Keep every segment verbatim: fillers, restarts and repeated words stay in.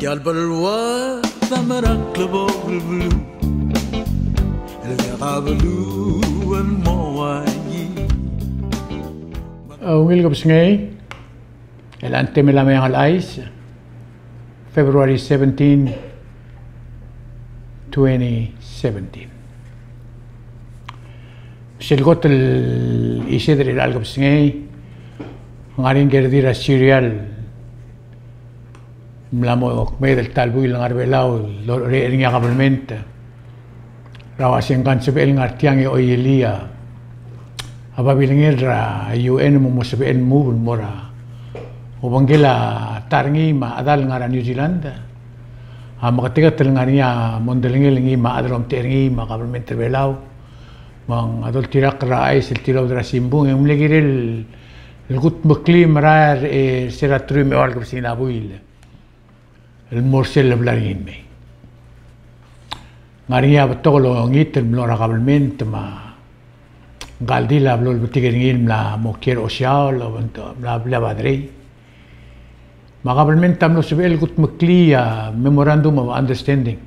Tia el beluad a mera el klebokel el beluu, el diak a beluu el mo uaii. A ungil kebesengei, el anthem er a Meang el Chais, February seventeen, twenty seventeen. Sel kot el isei er a chelecha el kebesengei, ng ngar er ngii a kerdir a serial el mla mo kmeed el ta el buil el ngar er a Belau el orechir er ngii a kabelment er a uasei ng kang sebechel ngar tiang e oielii a babilngel er a U N me mo sebechel el move el mo er a obengkel a ta er ngii me a chedal el ngar er a New Zealand a meketeket el ngar er ngii a mondai er ngii me a chad el omtechei er ngii me a kabelment er a Belau. Me ng a doltirakl er a chais el tilobed er a simbung e ng mle kirel el kudmeklii a merael er se er a truich me a eua el kebesengil a buil el mo er sel lebla er ngii el mei. Ng ngar er ngii a betok el ongit el mlo er a kabelment me a ngka el dil a blo lebetik er ngii el mla mo kiei er a Osiaol, el mla blil a Badrei. Me a kabelment a mlo sebechel el kudmeklii a memorandum of understanding,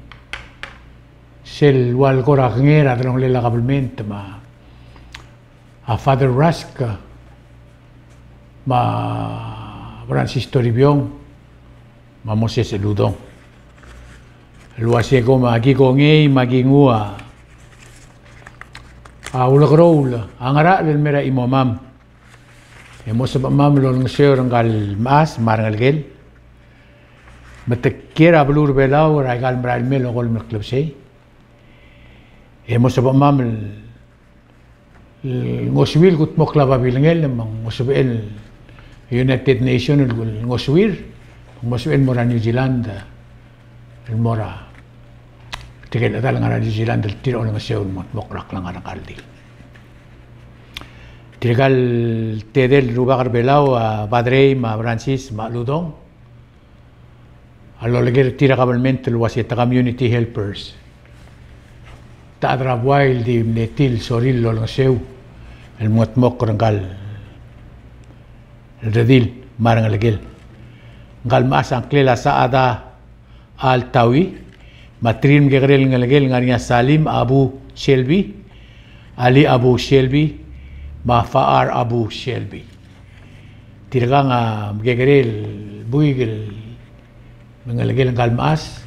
sel ua el kora kengei er a delongelel a kabelment me a Father Rusk me a Francis Toribiong me a Moses Uludong. El uasei kom a ki kongei me a ki nguu a ulekeroul a ngerachel el mei er a chimomam e mo sebechemam el olengeseu er ngka el mechas me a rengelekel me te kiei er a beluu er a Belau er aika el merael mei el okolem el klebesei e mo sebechemam el ngosuir el kudmokl a babilngel me ng mo sebechel United Nation el ngosuir, ng mo sebechel el mo er a New Zealand el mo er a tirke el chedal el ngar er a New Zealand el tir a olengeseu el mo kudmokl er a klengar er ngka el dil. Tirka el tedei el rubak er a Belau, a Badrei me a Francis me a Uludong, a loleker er tir a kabelment el uasei te community helpers. Te chad er a buai el di mle tir el sorir el olengeseu el mengedmokl er ngka el redil me a rengelekel. Ngka el mechas a ngklel a Saada Al Tawi, me a tir el mekekerei el ngelekel el ngar er ngii a Salim Abu Shelby, Ali Abu Shelby, me a Faar Abu Shelby. Tirkang a mekekerei el buik el ngelekel ngka el mechas,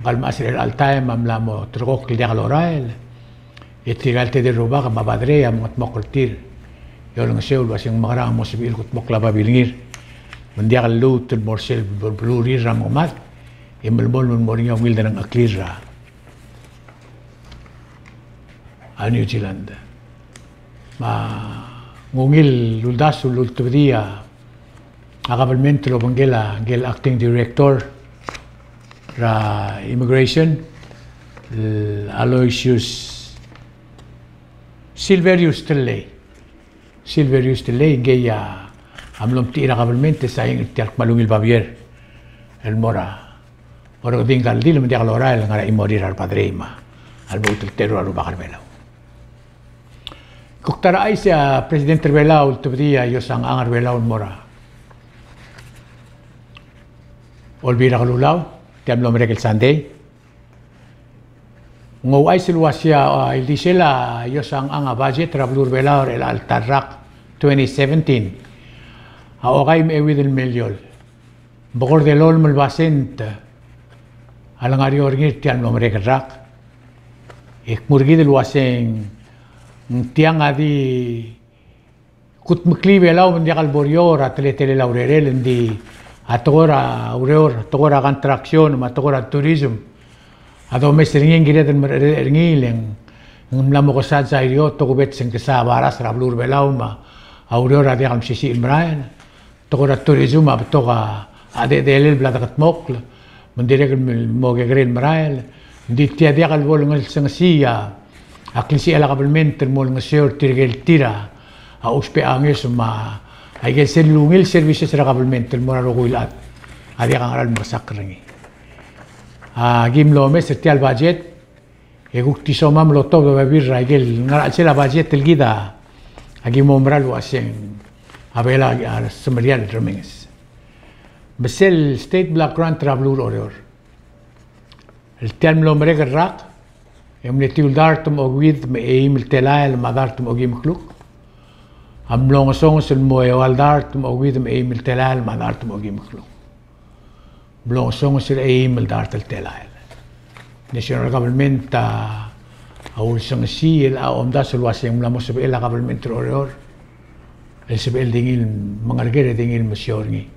ngka el mechas er chelecha el taem a mla mo ulterekokl el diak lorael. E tirka el tedei el rubak me a Badrei a mengedmokl er tir e olengeseu el uasei ng mekerang e mo sebechir el kudmokl a babilngir me ng diak lluut el mo er sel belurir er a mekemad e melemolem el mo er ngii a ungil derengcheklir er a a New Zealand. Me ng ungil el uldasu el ultebedii a kabelment el obengkel a ngike el acting director er a immigration, el Aloysius Silverius Tellei. Silverius Tellei, ngii a mlo mtechir a kabelment e sain er tia el kmal ungil babier el mo er a orrekedii ngka el dil me ng diak lorael el ngar er a chimorir a re Badrei me a lmuut el teru el rubak er a Belau. Kuk ta er a chais e a President er a Belau el ultebedii a Iosang Ang er a Belau el mo er a Olbiil er a Kelulau, tia el mlo merek el Sunday. Ng ouchais el uasei a ildisel a Iosang Ang a budget er a beluu er a Belau er chelecha el ta el rak twenty seventeen a okai me a euid el miliol. Ng kora delolem el basent a lengar er eou er ngii er tia el mlo merek el rak. E kmu er kid el uasei ng tiang a di kudmeklii Belau me ng diak el bo er eou er a teletelel a urerel, ng di a tekoi er a ureor, a tekoi er a construction me a tekoi er a tourism a domes er ngii, ng kired el mereched er ngii, le ng mla mo kesai er eou, tokubets e ng kesai a baras er a beluu er a Belau me a ureor a diak el mesisiich el merael. Tekoi er a tourism a betok a chedechedelel el bla dekedmokl me ng dirrek el mo kekerei el merael. Ng di tia diak el bo lengesengesii a klisichel a kabelment el mo olengeseu er tirke el tir a ousbech a ngeso me aike el sel ungil services er a kabelment el mo er a rokui el chad a diak a ngera el mekesakl er ngii. Aki mlo omes er tia el budget e kuk di somam el otobed a bebil er aike el ngar er a chelsel a budget el kid a ki mo mera el uaseng a Belau a semeriar el remenges. Me sel state block grant er a beluu er Oreor, el tia el mlo merek el rak, e ng mle tiu el dart me a okeuid me a eim el telael me a dart me a okeim el kluk, a mlo ngesonges el mo eua el dart me a okeuid me a eim el telael me a dart me a okeim el kluk. Mlo ngesonges er a eim el dart el telael. National government a, a ulsengesii el a omdasu el uase ng mla mo sebechel a government er Oreor el sebechel di ngii el mengereker e di ngii el mesiou er ngii.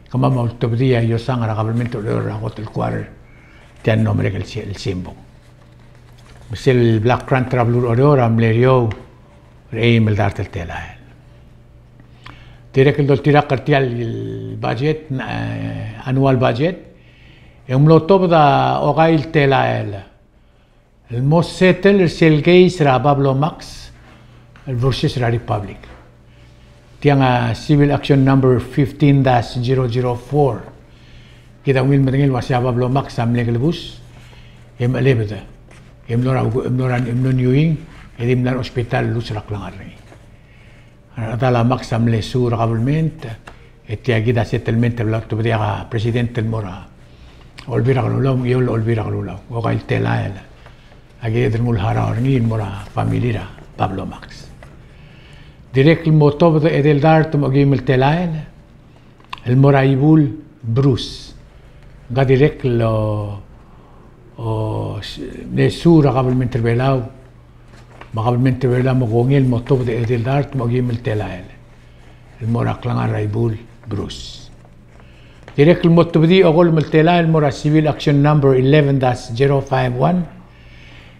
Kemam a ultebedii a iosang er a government er Oreor er a kot el quarter, tia el mlo merek el si-, el simbung. Me sel block grant er a beluu er Oreor a mle er eou er a eim el dart el telael. Dirrek el doltirakl er tia el budget, e, annual budget, e ng mlo tobed a okai el telael el mo settle er sel case er a Pablo Max el versus er a Republic. Tiang a civil action number fifteen dash zero zero four. Kid a ungil medengei el uase a Pablo Max a mle kelebus e mechelebed, e mlo er a, e mlo er a, e mlo er a New England, e di mla er a hospital el luut er a klengar er ngii. A rechedal a Max a mle sue er a government, e tia kid a settlement el bla ltobedii a president el mo er a Olbiil er a Kelulau, me a Olbiil er a Kelulau, okai el telael a kired el nguu el harau er ngii el mo er a family er a Pablo Max. Dirrek el mo tobed a edei el dart me a okeim el telael el mo er a Ibul Bruce. Ng dirrek el, o, s-, mle sue er a government er a Belau, me a government er a Belau a mo kongei el mo tobed a edei el dart me a okeim el telael el mo er a klengar er a Ibul Bruce. Dirrek el mo tobedii a okolem el telael el mo er a civil action number eleven dash zero five one,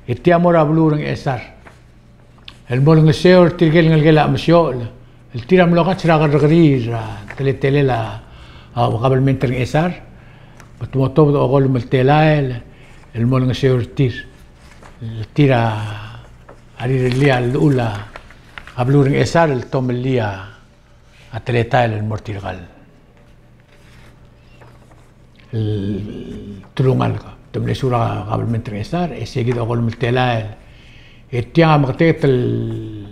e tia mo er a beluu er a Ngchesar el mo olengeseu er tirke el ngelekel a Chemesiochel el tir a mlo kats er a kerrekeriil er a teletelel a, a, government er a Ngchesar, me te mo tobed a okolem el telael el mo olengeseu er tir, el tir a rirellii a llechul a beluu er a Ngchesar el tomellii a teletael el mo er tirka el el telungalek. Te mle sue er a government er a Ngchesar, e sei kid a okolem el telael. E tiang a meketeket el,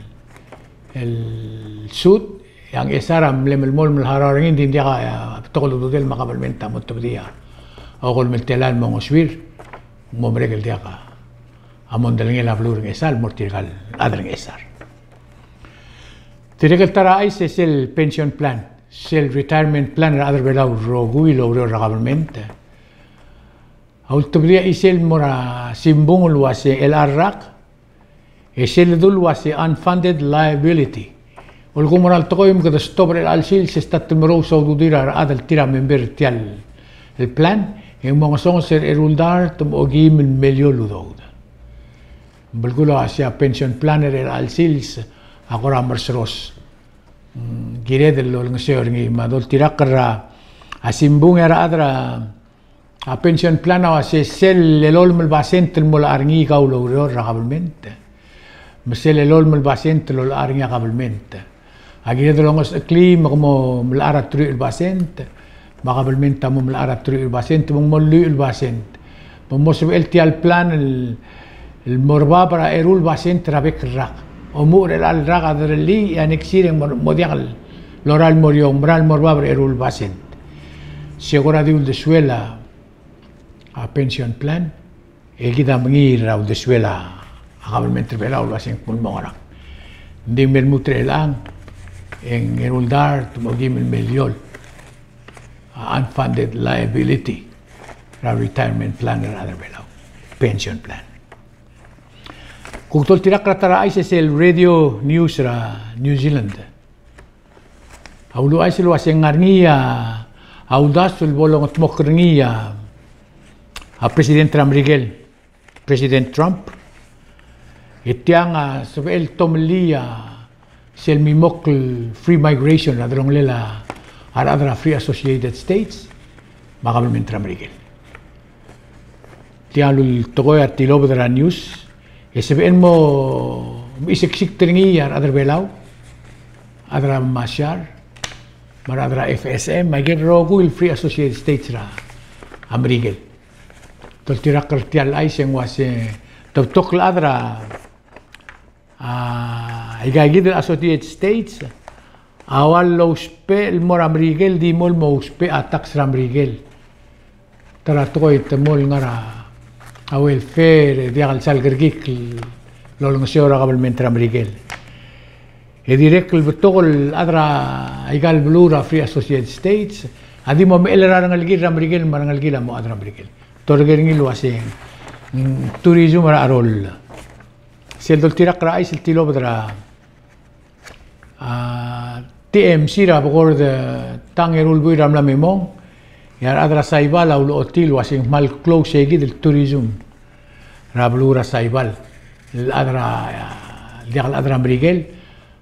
el sue, e a Ngchesar a mle melemolem el harau er ngii, ng di ng diak a betok el ududel me a government a mo tobedii a okolem el telael el mo ngosuir, mo merek el diak a mondai er ngii a beluu er a Ngchesar el mo er tirka el chad er a Ngchesar. Dirrek el ta er a chais e sel pension plan, sel retirement plan er a rechad er a Belau el rokui el oureor er a government a ultebedii a chisel el mo er a simbung el uase chelecha el rak, e sel ledu el uase unfunded liability. Olkuk mo er a tekoi me kede stop er chelecha el sils e start el merous a ududir a rechad el tir a member er tia el plan, e ng mo ngesonges er a eru el dart me a okeim el miliol el udoud. Belkul a uase a pension plan er chelecha el sils a kora merseros. Mm, kired el olengeseu er ngii me a doltirakl er a simbung e a rechad er a pension plan a uase sel elolem el basent el mo locha er ngii kau el oureor er a government, me sel elolem el basent el locha er ngii a government. A kired el ongesecheklii me ke mo melecha er a teruich el basent, me a government a mo melecha er a teruich el basent, me ng mo lluich el basent. Me ng mo sebechel tia el plan el, el mo er bab er a eru el basent er a bek el rak. Omuchel er chelecha el rak a derellii, e a next year e ng mo, mo diak el lorael el mo er eou, merael el mo er bab er a eru el basent. Se kora di uldesuel a pension plan. E kid a mengiil er a uldesuel a government er a Belau el uase ng kmo ng mo ngerang. Ng di me lmuut er chelechang e ng eru el dart me a okeim el miliol a unfunded liability er a retirement plan er a rechad er a Belau, pension plan. Kuk doltirakl er a ta er a chais e sel radio news er a New Zealand a uluuchais el uase ng ngar er ngii a uldasu el bo longetmokl er ngii a president er a Merikel, President Trump. E tiang a sebechel tomellii a sel mimokl el free migration er a delongelel a rechad er a Free Associated States me a government er a Merikel. Tia el tekoi a tilobed er a news, e sebechel mo mechesiksikd er ngii a rechad er a Belau, a rechad er a Masiar, me a rechad er a F S M, me aike el rokui el Free Associated States er a Merikel. Doltirakl er tia el chais e ng uase te betok el chad er a A, aika kid el Associated States A ua lousbech el mo er a Merikel, di mo el mo ousbech a tax er a Merikel. Ta er a tekoi te mo el ngar er a welfare, e diak el sal kerekikl el olengeseu er a kabelment er a Merikel. E dirrek el betok el chad er aika el beluu er a Free Associated States a di mo mechell er a rengelekir er a Merikel me a rengelekir a mo chad er a Merikel. Torker ngii el uasei, mm, tourism er a cheroll. Sel doltirakl er a chais el tilobed er a, a, T M C er a bekord tang eru el buil er a mla me mong, e a rechad er a Saibal a ulechotii el uasei ng kmal klou sei kid el tourism er a beluu er a Saibal. El chad er a, a, diak el chad er a Merikel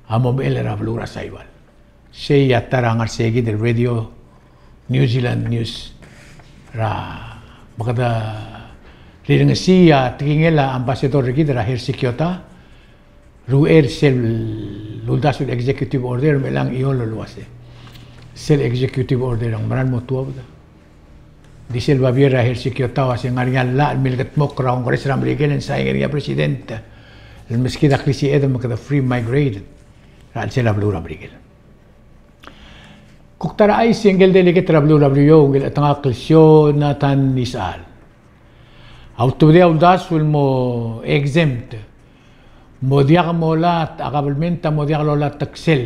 a mo mechell er a beluu er a Saibal. Sei a ta er a ngar sei kid el Radio New Zealand News er a, me kede rirengesii a tekingel a ambassador er kid er a Hersey Kyota, er uchei er sel uldasu el executive order, me chelechang e chiol el uasei, sel executive order a ng mera el mo tuobed. Di sel babier er a Hersey Kyota a uasei ng ngar er ngii a llach el milkedmokl er a Congress er a Merikel e ng sain er ngii a president el meskid a klisiched me kede free migrate er a chelsel a beluu er a Merikel. Kuk ta er a chais e ngike el delegate er a beluu er a Beliliou, ngike el chetengakl el Jonathan Isechal, a ultebedii a uldasu el mo exempt, mo diak molai a kabelment a mo diak lolai a teksel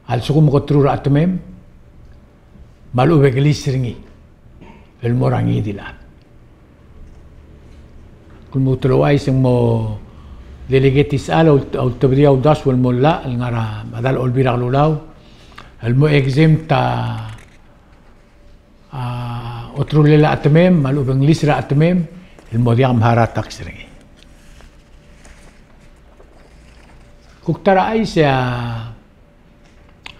a lsekum ke teru er a chetemem me a lechub e ke lease er ngii el mo er a ngii di el chad. Kuk lmuut el ouchais e ng mo delegate Isechal a ult-, a ultebedii a uldasu el mo llach el ngar er a medal a Olbiil er a Kelulau el mo exempt a, a, oterulel a chetemem me a lechub e ng lease er a chetemem el mo diak mechar a tax er ngii. Kuk ta er a chais e a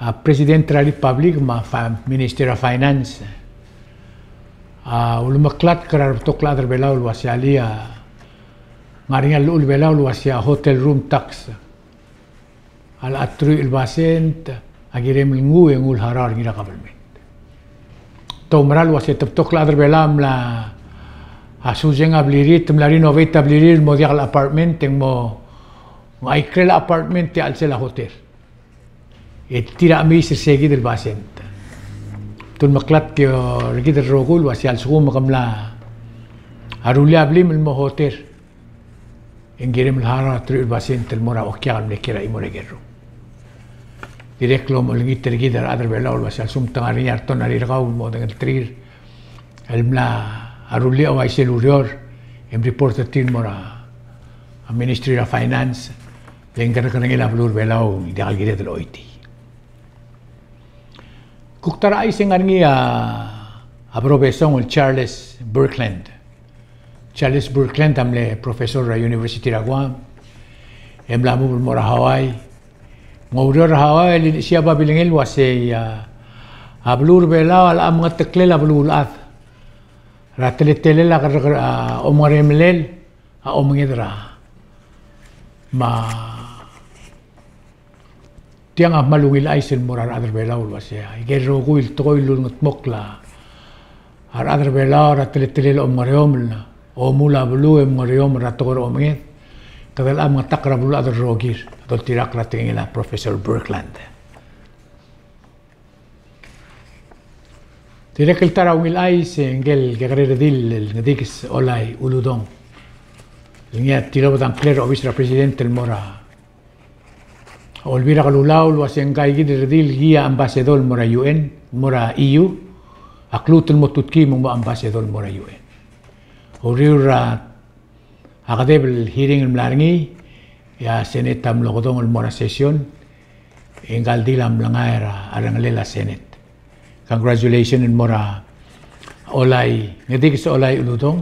a President er a Republic me a fi-, Minister er a Finance a ulemeklatk er a rebetok el chad er a Belau el uasei alii a ngar er ngii a llechul Belau el uasei a hotel room tax a locha teruich el basent a kirem el nguu e nguu el harau er ngii er a kabelment. Te oumera el uasei te betok el chad er a Belau a mla, a, suseng a blirir, te mla renovate a blirir el mo diak el apartment, e ng mo, ng ikrel a apartment e a chelsel a hotel. E tir a chemiis er sei kid el basent. Te ulemeklatk er kid el rokui el uasei a lsekum ke mla rullii a blim el mo hotel, e ng kirem el harau a teruich el basent el mo er a okiak el mle kiei er a chimo er a ikel rrom. Dirrek el mo olengit er kid a rechad er a Belau el uasei a lsekum te ngar er ngii a return er a rirkau el mo dengelterir el mla rullii a uaisei el ureor, e mreport er tir el mo er a Ministry er a Finance, le ng kerrekerengel a beluu er a Belau el diak el kired el choitii. Kuk ta er a chais e ng ngar er ngii a, a Professor el Charles Birkeland. Charles Birkeland a mle professor er a University er a Guam, e mla move el mo er a Hawaii. Ng oureor er a Hawaii e lilechesii a babilengel el uasei a, a beluu er a Belau a locha mengeteklel a beluulechad er a teletelel a kerreker-, a omengeremelel a omenged er a, me a tiang a kmal ungil chais el mo er a rechad er a Belau el uasei a ikel rokui el tekoi el ulengetmokl a rechad er a Belau er a teletelel a omengereomel, omuul a beluu e omengereomel er a tekoi er a omenged, kede locha mengetakl er a beluulechad el rokir. Doltirakl er a tekingel a Professor Birkeland. Dirrek el ta er a ungil chais e ngike el kekerei el redil el Ngedikes Olai Uludong, el ngii a tilobed a ngklel er a obis er a President el mo er a Olbiil er a Kelulau el uasei ng kaikid el redil el kii a ambassador el mo er a U N, mo er a E U, a kluut el mo tutkii me ng mo ambassador el mo er a U N. Uriul er a a kedeb el hearing el mla er ngii, e a Senate a mlo kedong el mo er a session, e ngka el redil a mlengai er a rengelel a Senate. Congratulations el mo er a Olai, Ngedikes Olai Uludong,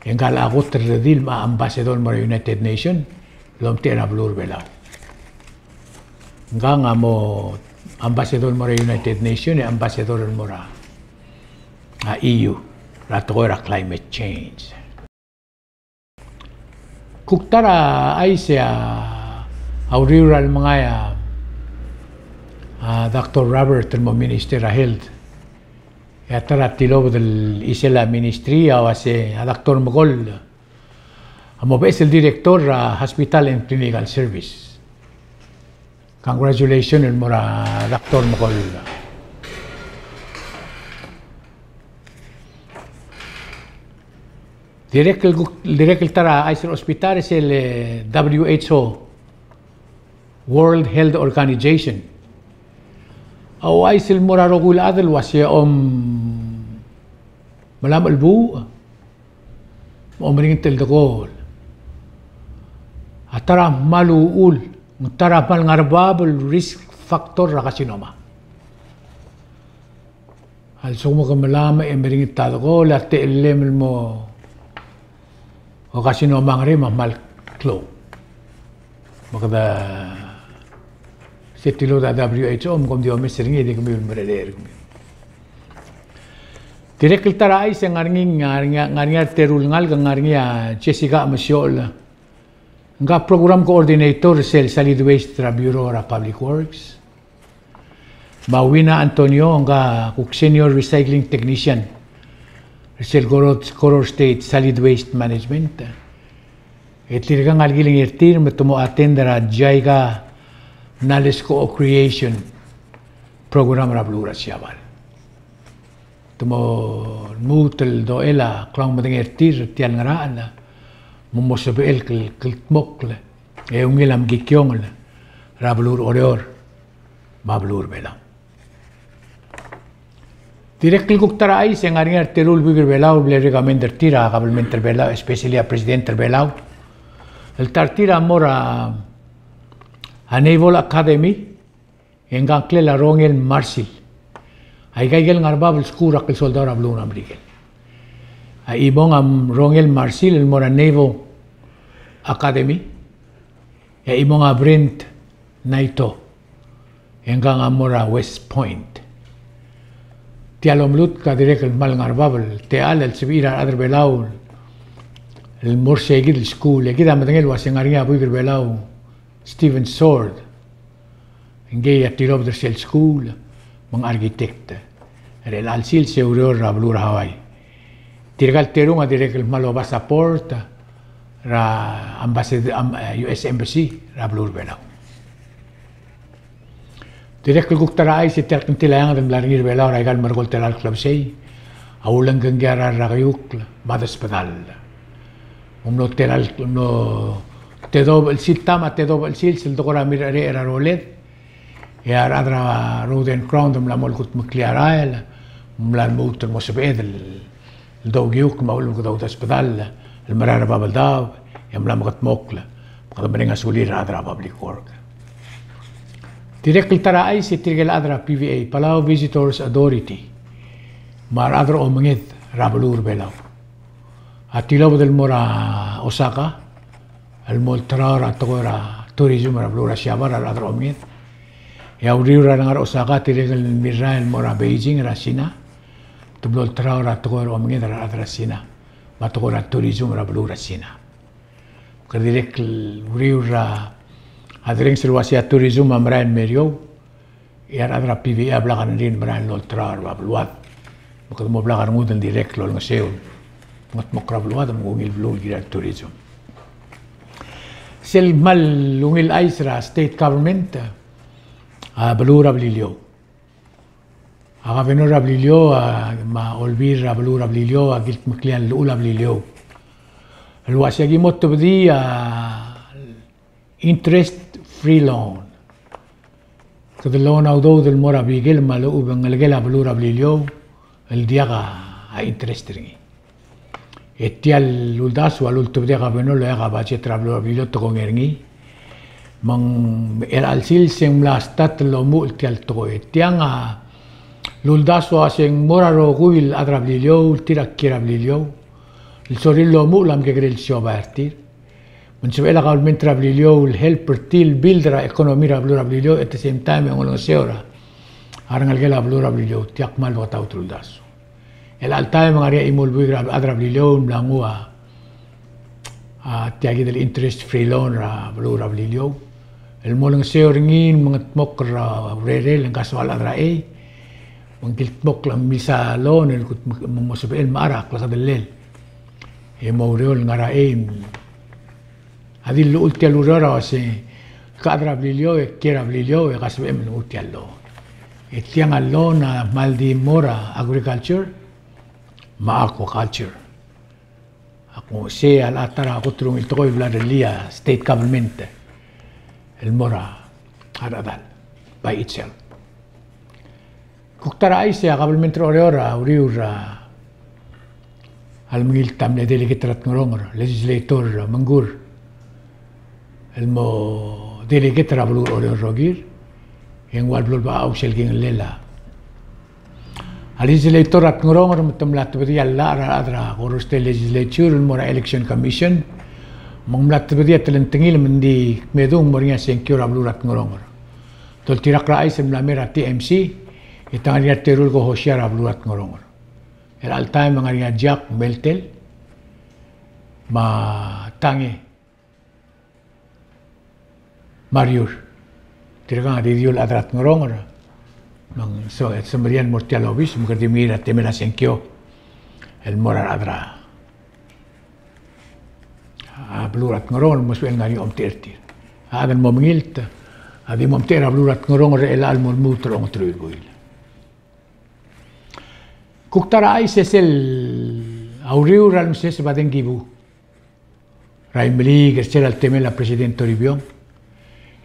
e ngka el kot el redil me a ambassador el mo er a United Nations el omtechei er a beluu er a Belau. Ngkang a mo ambassador el mo er a United Nations, e ambassador el mo er a, a, E U, er a tekoi er a climate change. Kuk ta er a chais e a uriul er a lemengai a, a, Doctor Robert el mo Minister er a Health, e a ta er a tilobed el chisel a ministry a uasei a Doctor Mekoll a mo beches el director er a Hospital and Clinical Service. Congratulations el mo er a Doctor Mekoll. Dirrek el kuk, dirrek el ta er a chais er a hospital er sel, eh, W H O, World Health Organization. A ouchais el mo er a rokui el chad el uase omelamech el buuch, omeringel el tekoi. A ta er a kmal uchul, ta er a kmal ngar er bab el risk factor er a carcinoma. A lsekum ke melamech e meringel a tekoi, a techellem el mo carcinoma er ngii me a kmal klou. Me kede se tilobed a W H O me kom di omes er ngii e di kemiu el merellii er kemiu. Dirrek el ta er a chais e ng ngar er ngii, ngar er ngii, ngar er ngii a reteru el ngalek, ngar er ngii a Jessica Mesiochel. Ngka program coordinator er sel solid waste er a Bureau er a Public Works. Me a Wina Antonio, ngka kuk senior recycling technician er sel Koror, Koror State Solid Waste Management. E tirka a kilengei er tir me te mo attend er a JICA Knowledge Co-Creation Program er a beluu er a Siabal. Te mo lmuut el dochel a klou el medengei er tir er tia el ngerachel me mo sebechel el kldmokl e ungil a mekikiongel er a beluu er Oreor me a beluu er Belau. Dirrek el kuk ta er a chais e ng ngar er ngii a reteru el buik er Belau el mle recommend er tir a kabelment er Belau, especially a president er Belau, el ta er tir a mo er a Naval Academy, e ngka a ngklel a Rongel Marsil. Aika ikel ngar er bab el skuul er a klsoldau er a beluu er a Merikel. A chimong a Rongel Marsil el mo er a Naval Academy, e a chimong a Brent Naito, e ngka a mo er a West Point. Tia el omelutk a dirrek el kmal ngar er bab el techall el sebechir a rechad er Belau el mo er sei kid el skuul. E kid a medengei el uase ng ngar er ngii a buik er Belau, Stephen Sword, ngii a tilobed er sel skuul me ng architect er chelecha el sils e oureor er a beluu er a Hawaii. Tirka el terung a dirrek el kmal oba support er a ambassador, am-, eh, U S Embassy er a beluu er Belau. Dirrek el kuk ta er a chais e tia el kngtil a eanged el mla er ngii er Belau er aika el merekong el telael el klebesei a ulengkengkii a rael er a keiukl me a desbedall. Ng mlo telael, ng mlo tedobech el sils, ta me a tedobech el sils el tekoi er a mirrecherechel er a roled, e a rechad er a Road and Crown a mla mo kudmeklii a rael, ng mla lmuut el mo sebeched el doukiukl me a uchul me kede oudesbedall el merael er a Babeldaob, e mla mekedmokl me kede mereng a sulir a rechad er a Public Work. Dirrek el ta er a chais e tirke el chad er a P V A, Palau Visitors Authority, me a rechad er a omenged er a beluu er Belau a tilobed el mo er a Osaka el mo olterau er a tekoi er a tourism er a beluu er a Siabal er a rechad er a omenged. E a uriul er a lengar er a Osaka a dirrek el mirrael el mo er a Beijing er a Sina. Te mlo olterau er a tekoi er a omenged er a rechad er a Sina me a tekoi er a tourism er a beluu er a Sina. Kede dirrek el uriul er a, a derrenges el uasei a tourism a merael el me er eou, e a rechad er a P V A a blak a rengrir el merael el olterau er a beluad. Me kede mo blak a rengud el dirrek el olengeseu el mengedmokl er a beluad me ng ungil beluu el kirir a tourism. Sel kmal ungil chais er a state government, a beluu er a Beliliou. A governor er a Beliliou, a, me a olbiil er a beluu er a Beliliou a kildmeklii a llechul a Beliliou el uasei aki mo tebedii a interest free loan. Kede loan a udoud el mo er a Belau me a lechub e ng ngelekel a beluu er a Beliliou el diak a interest er ngii. E tia el uldasu a lultebedii a governor el oeak a budget er a beluu er a Beliliou el tekoi er ngii. Me ng chelecha el sils e ng mla start el omuchel tia el tekoi. E tiang a luldasu a uasei ng mo er a rokui el chad er a Beliliou, tir a kiei er a Beliliou el sorir el omuchel a mekekerei el siobai er tir. Me ng sebechel a kabelment er a Beliliou el help er tir el build er a economy er a beluu er a Beliliou, at the same time e ng olengeseu er a rengelekel a beluu er a Beliliou. Tia kmal beketaut el uldasu. Chelecha el taem e ng ngar er ngii a chimo el buik er a chad er a Beliliou el mla nguu a, a, tia kid el interest free loan er a beluu er a Beliliou el mo olengeseu er ngii el mengedmokl er a urerel e ng kasoal a chad er a chei. Me ng kildmokl a milsa loan el kuk me ng mo sebechel el mechar a klakedellel e mo oureor el ngar er a chei. A di llechul tia el ureor a uasei Ka chad er a Beliliou e kiei er a Beliliou e ka sebechem el nguu tia el loan. E tiang a loan a kmal di mo er a agriculture me a aquaculture. Ak nguu sei a locha ta er a kot el ungil tekoi el bla lerellii a state government el mo er a rechedal by itself. Kuk ta er a chais e a kabelment er a Oreor a uriul er a lemengilt a mle delegate er a Tngeronger, legislator Mengkur, el mo delegate er a beluu er a Oreor el rokir, e ng ua el blo el bechachau sel kingellel a legislator er a Tngeronger me te mla tebedii a llach er a rechad er a Koror State Legislature el mo er a Election Commission, me ng mla tebedii a telengtengil me ng di kmedung el mo er ngii a sengkio er a beluu er a Tngeronger. Doltirakl er a chais el mla mei er a T M C, e te ngar er ngii a teru el kohosia er a beluu er a Tngeronger. Er a chelecha el taem e ng ngar er ngii a Jack Meltel me a Tange me a Riur. Tirkang a di diul chad er a Tngeronger, me ng so, e semeriar el mo er tia el obis me kede di mengiil er a temel a sengkio el mo er a rechad er a a beluu er a Tngeronger el mo sebechel ngar er ngii a omtechei er tir. A chad el mo mengilt a di mo omtechei er a beluu er a Tngeronger er chelecha el mo lmuut er a ongeteruich el buil. Kuk ta er a chais e sel a uriul er a lemeseseb a dengkibu er a Imeliik er sel temel a President Toribiong,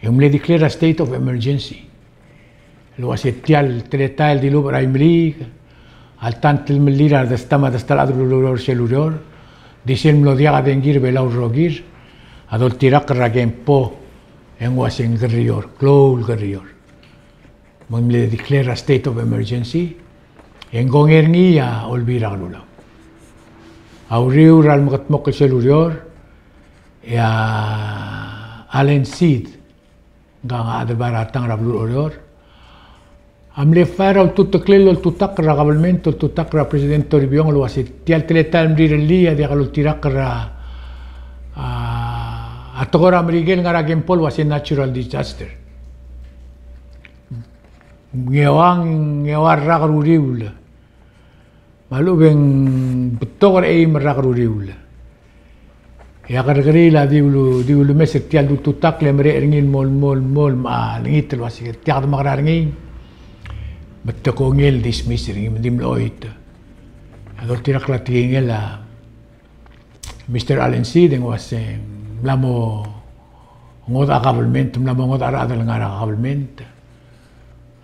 e ng mle declare a state of emergency el uase tia el teletael el dilubech er a Imeliik a lta el telemellii er a redestam a destal chad er a ureor er sel ureor, di sel mlo diak a dengki er a Belau el rokir a doltirakl er a kempo e ng uase ng kerrior, klou el kerrior. Me ng mle declare a state of emergency, e ng kongei er ngii a Olbiil er a Kelulau. A uriul er a lemekedmokl sel ureor, e a Allen Seid, ngkang a chad el bai er a tang er a beluu er Oreor, a mle file er a ultuteklel el oltutakl er a kabelment, oltutakl er a President Toribiong el uase tia el teletael el mrirellii a diak loltirakl er a, a, a tekoi er a Merikel el ngar er a kempo el uase natural disaster. Ng eua, ng eua el rak er a uriul. Me a lechub e ng betok er a eim el rak er a uriul. E a kerrekeriil a di ulu, di ulumes er tia el ultutakl e merek er ngii el mo, mo, mo, me a lengit el uase tia kede mekerang er ngii. Me te kongei el dismiss er ngii, me ng di mlo choit. A doltirakl a tekingel a Mister Allen Seid e ng uase ng mla mo ngodech a kabelment, mla mo ngodech a rechad el ngar er a kabelment.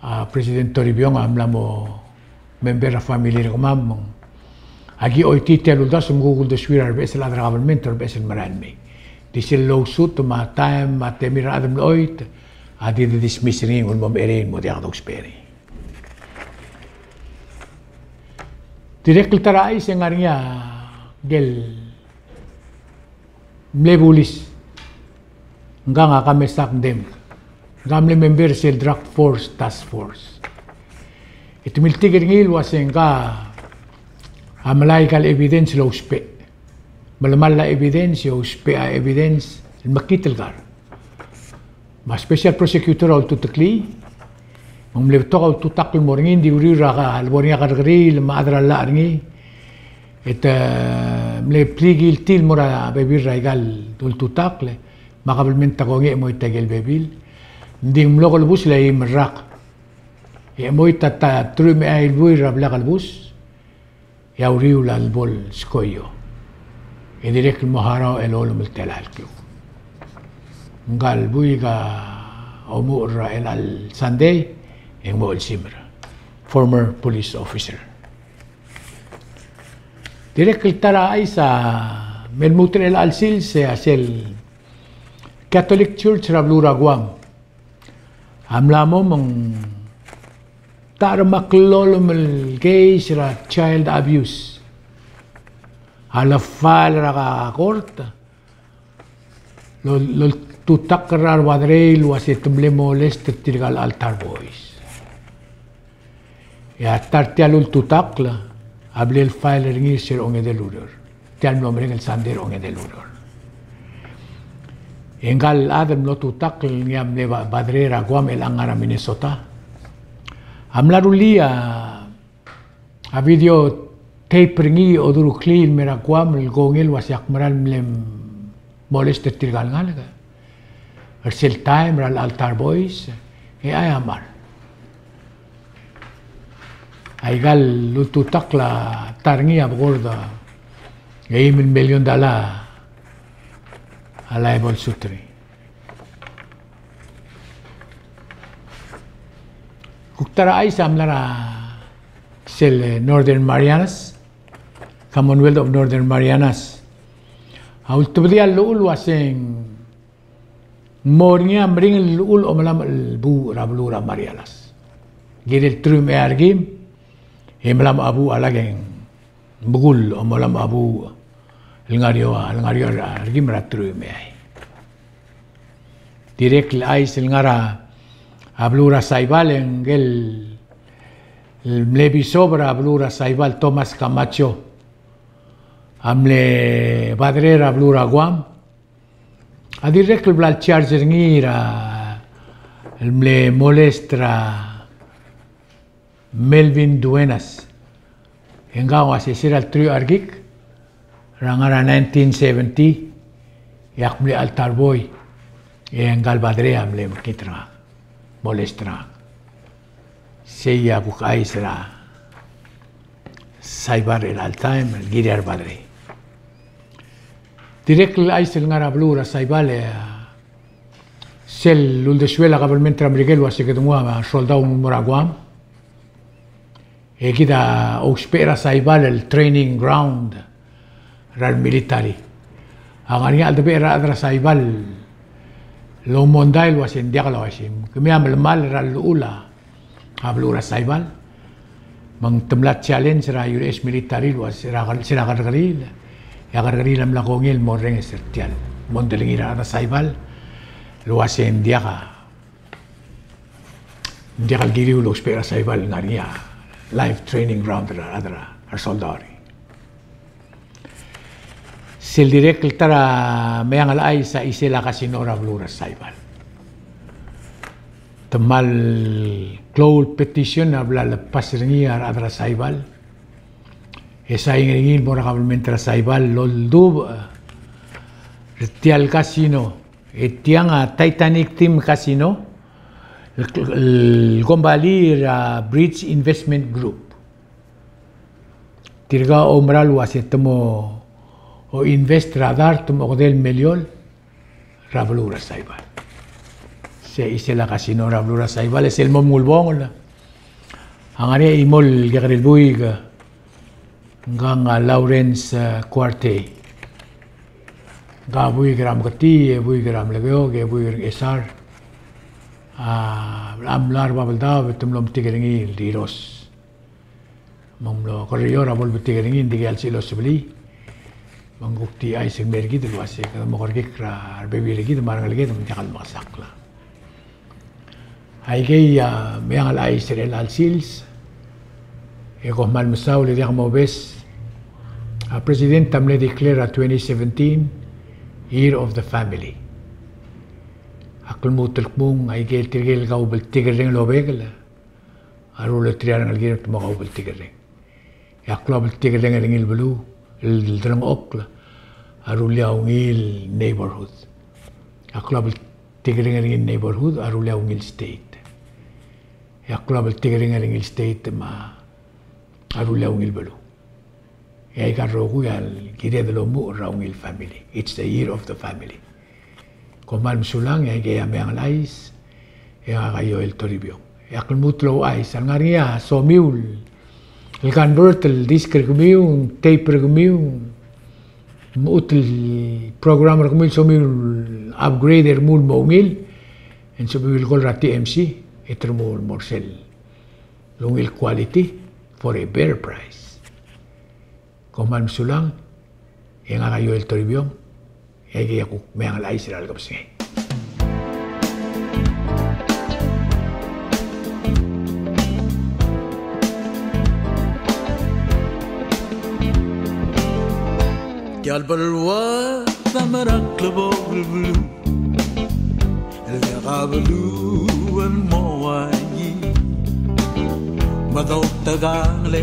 A President Toribiong a mla mo member er a family er kemam, me ng aki choitii tia el uldasu me kuk uldesuir a rebeches el chad er a kabelment, rebeches el merael mei. Di sel lawsuit me a taem me a temir a rechad el mlo choit a di dismiss er ngii, ng mo mecherei el mo diak dousbech er ngii. Dirrek el ta er a chais e ng ngar er ngii a ngkel mle bulis, ngkang a Kamesak Deng, ngka a mle member er sel drug force task force. E te miltik er ngii el uase ngka a melai aika el evidence el ousbech. Melemall a evidence e ousbech a evidence el mekngit el kar. Me a special prosecutor a ultuteklii, me ng mle betok a ultutakl el mo er ngii, ng di uriul er a lebo er ngii a kerrekeriil me a chad er a llach er ngii. E te mle plead guilty el mo er a bebil er aika el ultutakl, me a kabelment a kongei e chemoit aike el bebil. Ng di ng mlo kelebus el eim el rak. E chemoit a ta truich me a eai el buil er a blil a kelebus. E a uriul a lebo el skoio. E dirrek el mo harau el olemolem el telael el kluk. Ngka el buik a omuchel er a chelecha el Sunday, e ng mo chelsimer. Former police officer. Dirrek el ta er a chais a me lmuut er chelecha el sils e a sel Catholic Church er a beluu er a Guam a mla mo me ng ta er a meklolem el case er a child abuse a le file er a court el, el oltutakl er a rebaderei el uase te mle molest er tirka el altar boys. E a ta er tia el ultutakl a bla lefile er ngii er sel ongedei el ureor. Tia el mlo merek el Sunday er a ongedei el ureor. E ngka el chad el mlo tutakl el ngii a mle ba-, baderei er a Guam el ngar er a Minnesota a mla rullii a video tape er ngii e odureklii el mei er a Guam el kongei el uase ak mera el mle molest er tirka el ngalek. er sel taem er a le Altar Boys, e a mera. Aika el ultutakl a ta er ngii a bekord a eim el million dollar a lebo el suit er ngii. Kuk ta er a chais a mla er a sel Northern Marianas, Commonwealth of Northern Marianas. A ultebedii a llechul el uaseng ng mo er ngii a meringel el llechul el omelamech el buuch er a beluu er a Marianas. Kirel teruich me a eai a rekim, e melamech a buuch a lak e ng bekul el omelamech a buuch el ngar er eou, el ngar er eou a rekim er a teruich me a eai. Dirrek el chais el ngar er a beluu er a Saipan e ngike el mle bishop er a beluu er a Saipan, Thomas Camacho, a mle padre er a beluu er a Guam. A dirrek el bla el charge er ngii er a, el mle molest er a Melvin Duenas. E ngak a uase se er a le teruich a rekik er a ngar er a nineteen seventy, e ak mle altar boy, e ngka el padre a mle mekngit er ngak, molest er ngak. Sei a kuk chais er a Saipan er chelecha el taem el kirir a repadre. Dirrek el chais el ngar er a beluu er a Saipan e, a, sel uldesuel a kabelment er a Merikel el uase kede nguu a soldau el mo er a Guam, e kid a ousbech er a Saipan el training ground er a remilitary. A ngar er ngii a cheldebechel er a rechad er a Saipan el oumondai el uase ng diak el uaisei. Kemiu a melemall er a llechul a beluu er a Saipan. Me ng te mla challenge er a U S military el uase er a ker-, se er a kerrekeriil. E a kerrekeriil a mla kongei el mo orrenges er tia el mondai er a rechad er a Saipan el uase ng diak a Ng diak el kiriu el ousbech er a Saipan el ngar er ngii a live training ground er a, er a, er a resoldau er ngii. Sel dirrek el ta er a meang el chais a chisel a casino er a beluu er a Saipan. Te kmal klou el petition a bla lepass er ngii a rechad er a Saipan. E sain er ngii el mo er a kabelment er a Saipan el oldubech er tia el casino. E tiang a Titanic Team Casino, el, el kombalii er a Bridge Investment Group. Tirka a oumera el uase te mo oinvest er a dart me a okedei el miliol er a beluu er a Saipan. Se chisel a casino er a beluu er a Saipan, e sel mo mengulebongel a ngar er ngii a chimo el kekerei el buik, ngkang a Lawrence, e, Kuartei. Ngka a buik er a Meketii, e buik er a Melekeok, e buik er a Ngchesar. A, a mla er a Babeldaob e te mlo metik er ngii el Diros. Me ng mlo kerreu er a bo lebetik er ngii, ng dikea el sel osebelii. Me ng kuk di chais el mei er kid el uase kede mo kerekikl er a rebebil er kid me a rengeleked me ng diak el mekesakl. Aikei a meang el chais er chelecha el sils, e kom kmal mesaul e diak mobes, a President a mle declare a twenty seventeen Year of the Family. A klmuut el kmung, aikei tirke el kaubltikerreng el obekel, a ruleterir a rengelekir el te mo kaubltikerreng. E a klou a bltikerreng er ngii el beluu, el delengchokl, a rullii a ungil neighborhood. A klou a bltikerreng er ngii el neighborhood, a rullii a ungil state. E a klou a bltikerreng er ngii el state me a rullii a ungil beluu. E aika el rokui a kired el omuchel er a ungil family. It's the year of the family. Kom kmal mesulang, e aikei a meang el chais, e ngak a Joel Toribiong. E a klmuut el ouchais, a lengar er ngii a somiu el convert el disk er kemiu, tape er kemiu, me a lechub el program er kemiu el somiu el upgrade e remuul el mo ungil, e ng somiu el call er a T M C, e te remuul el mo er sel ungil quality for a better price. Kom kmal mesulang, e ngak a Joel Toribiong, e aikei a kuk meang el chais er a lekebesengei. Tia el beluad a mera el klebokel beluu, el diak a beluu el mo uaii. Me a doutekangel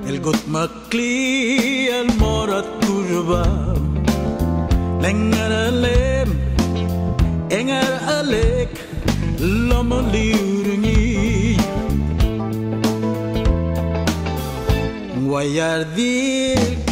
el kot me klii el mo er a turbau. Le ngerelem e meliu er ngii. Ng ua ia di